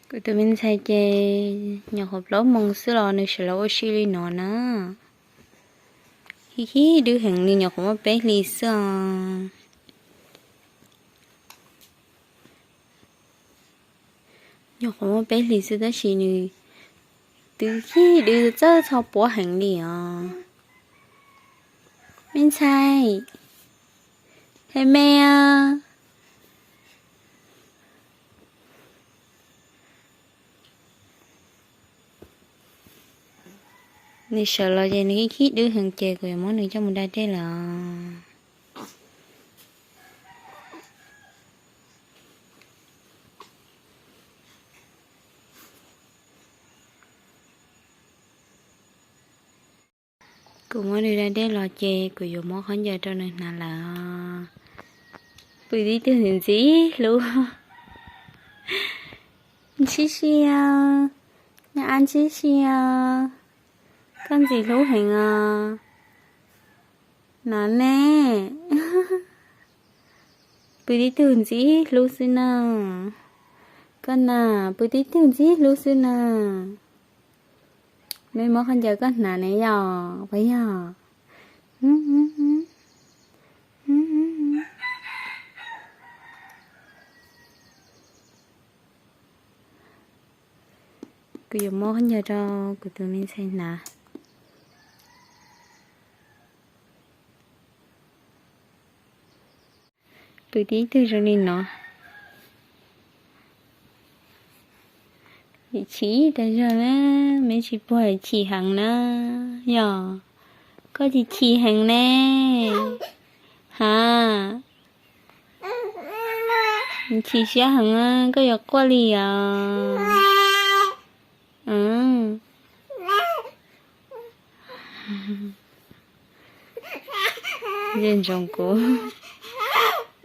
Kuv tus me ntxhais ces nyuam qhuav plaub moos xwb los nws sawv los ua si li no na. Khib khib dwb heev li, nyuam qhuav muaj peb hlis xwb os. Nyuam qhuav muaj peb hlis xwb tab sis nws twb khib dwb txawj txhoj puab heev li os. Me ntxhais, hais me os. Nws sawv los ces nws khib khib dwb heev ces kuv yuav muab nws coj mus da dej lawm os. Kuv muab nws da dej los ces kuv yuav muab khaub ncaws rau nws hnav lawm. Pw tib tug ntxim hlub. Ntsib si os, nyob ab ntsib si os. Koj ntxim hlub heev os. No ne, pw tib tug ntxim hlub xwb na. Koj na, pw tib tug ntxim hlub xwb na. Meb muab khaub ncaws koj hnav ne yom, puas yog? Kuv yuav muab khaub ncaws rau kuv tus me ntxhais hnav. Pw tib tug zoo li no. Chim tas zog na, me tsis puag chim heev na, yog koj chim chim heev ne. Ha, chim siab heev, koj yuav quaj li os. Ntsoov kuv.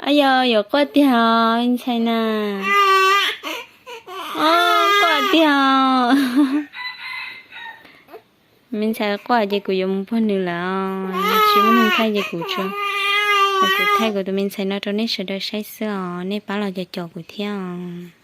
Ab, yog yuav quaj tiag os me ntxhais na. Quaj tiag. Me ntxhais quaj ces kuv yuav mus puag nws lawm, tsis muaj neeg thaij ces kuv tsuas, kuv thaij kuv tus me ntxhais no rau nej sawv daws saib xwb os, nej pab los cov caum kuv thiab os.